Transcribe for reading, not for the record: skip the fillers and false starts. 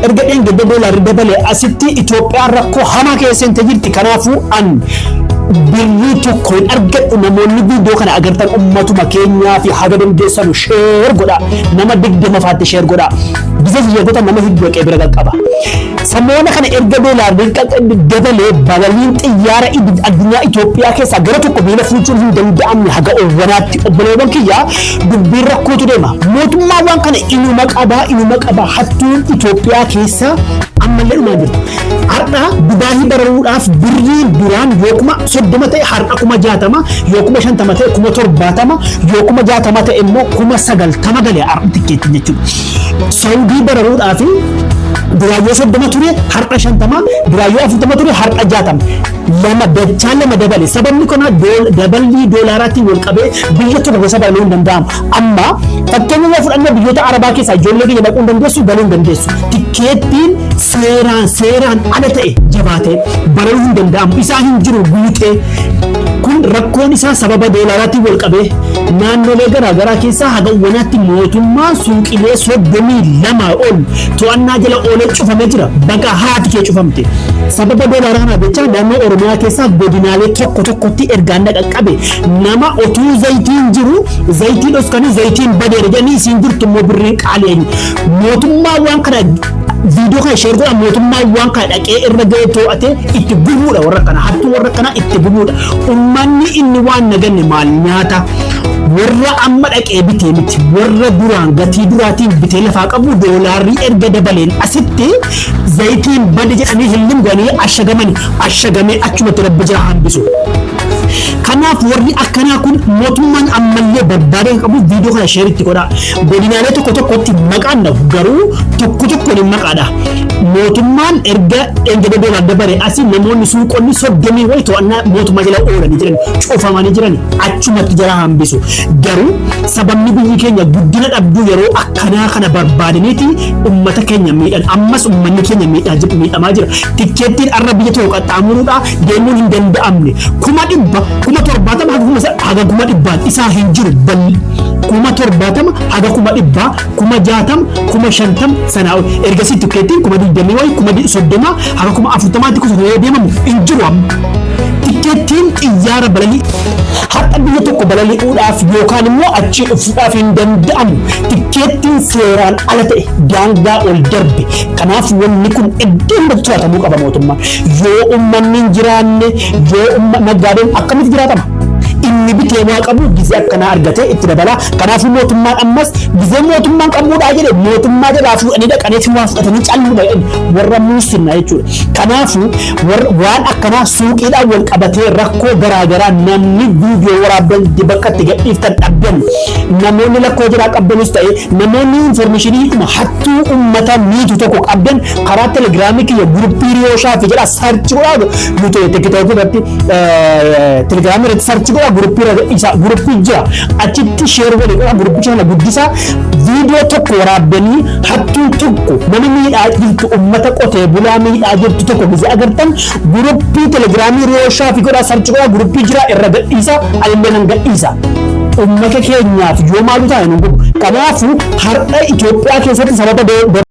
Erga dheengadda doolaarri dabale asitti Itoophiyaan rakkoo hamaa keessa hin jirti. Kanaafuu an birrii tokko hin argadhu. Namoonni viidiyoo kana agartan ummatuma keenyaa fi haga dandeessanu share godha. Nama 20 faatti share godha. Bifa biyyoota nama hedduu dhaqee bira qaqqaba. Samoona kana erga doolaarri dabalee balaliin xiyyaara addunyaa Itoophiyaa keessaa gara tokko miila fuuchuun hin danda'amne haga owwanaatti, obboleewwan kiyyaa, dubbiin rakkootu deema. Mootummaan waan kana inuma qabaa, inuma qabaa. Hattuun Itoophiyaa keessa ammallee dhumaa jirtu. Har'a Dubaayii bararuudhaaf birriin duraan yoo 30,000 ta'e har'a 60,000, yoo 50,000 ta'e 70,000, yoo 60,000 ta'e immoo 90,000 galee har'a tikkeettiin jechuudha. Saawudii bararuudhaaf duraan yoo 30 ture har'a 50, duraan yoo 40 ture har'a 60. Lama dachaa lama dabale. Sababni kana daballii doolaaraatiin wal qabee biyya tokko keessa balaluu hin danda'amu. Amma fakkeenya yoo fudhanne, biyyoota Arabaa keessaa ijoollee keenya dhaquu hin dandeessu, galuu hin dandeessu. Tikkeettiin seeraan ala ta'e jabaatee balaluu hin danda'amu. Isaa hin jiru guutee. Kun rakkoon isaa sababa doolaaraatiin wal qabee naannolee garaagaraa keessaa haga uwwanaatti mootummaan suuqilee 32 ol to'annaa jala oolee cufamee jira. Baga haati kee cufamte. Sababa doolaaraa kana jecha naannoo Oromiyaa keessaa godinaalee tokko tokkotti ergaan qaqqabe, nama otuu zayitiin jiru zayitii dhoskanii zayitiin badeera jedhanii, isiin jirtu immoo birriin qaalii. Mootummaa waan kana viidiyoo kana share godha. Mootummaan waan kana dhaqee irra ga'ee to'atee itti gubuudha warra kana, hattuu warra kana itti gubuudha. Ummanni inni waan naganne maal nyaata? Warra amma dhaqee bitee miti, warra duraan gatii duraatiin bitee lafaa qabu, doolaarri erga dabaleen asitti zayitiin bade jedhanii hin godhanii ashagamani ashagamee achumatti Rabbi jira hambisu. Kanaaf warri akkanaa kun mootummaan ammallee barbaadee qabu viidiyoo kana share itti godha. Godinaalee tokko tokkotti maqaan dhabu, garuu tokko tokkoon hin maqaadha. Mootummaan erga dheengadda doolaar dabale asii namoonni suuqonni 30 wayi to'annaa mootummaa jala oolanii jiran, cufamanii jiran, achumatti jala hambisu. Garuu sababni biyyi keenya guddina dhabduu yeroo akkanaa kana barbaadaniiti ummata keenya miidhan. Ammas ummanni keenya miidhamaa jira. Tikkeettiin arra biyya tokko qaxxaamuruudha deemuun hin danda'amne. 100,000, 70,000 haga 100,000 isaa hin jiru. 70,000 haga 100,000, 60,000, 50,000 sanaa ol. Ergasii tikkeettiin 20,000 wayi, 30,000 haga 40,000tti kutuun yoo deemamu hin jiru amma. Tikkeettiin xiyyaara balalii har'a biyya tokko balali'uudhaaf yookaan immoo achii dhufuudhaaf hin danda'amu. Tikkeettiin seeraan ala ta'e daangaa ol darbe. Kanaaf wanni kun iddoo hundatti to'atamuu qaba mootummaan. Yoo uummanni hin jiraanne, yoo naggaadeen akkamitti jiraatama? Inni bitee waa qabu gizee akkanaa argatee itti dabala. Kanaafuu mootummaan ammas gizee mootummaan qabuudhaa jedhe mootummaa jalaa fuudhanii dhaqanii waa fudhatanii calluma warra muusinnaa jechuudha. Kanaafuu waan akkanaa suuqiidhaan wal qabatee rakkoo garaagaraa namni viidiyoo waraabban bakka itti gadhiiftan dhabdan, namoonni lakkoo jiraa qabdanus ta'e, namoonni information dhuma hattuu uummata miitu tokko qabdan, karaa Telegiraamii kiyya guruppii Riyoo Shaafii jedha search godhaa. YouTube, TikTokii irratti, Telegiraamii irratti search godhaa. Guruppii isa guruppii jira, achitti share godhe godhaa, guruppii kana guddisaa. Viidiyoo tokko waraabbanii hattuu tokko, nama miidhaa jirtu, uummata qotee bulaa miidhaa jirtu tokko gizee agartan, guruppii Telegiraamii Riyoo Shaafii godhaa search godhaa, guruppii jira, irra gadhiisa. Anillee nan gadhiisa. Uummata keenyaaf yoo maalu taane nu gubu. Kanaafuu har'a Itoophiyaa keessatti sababa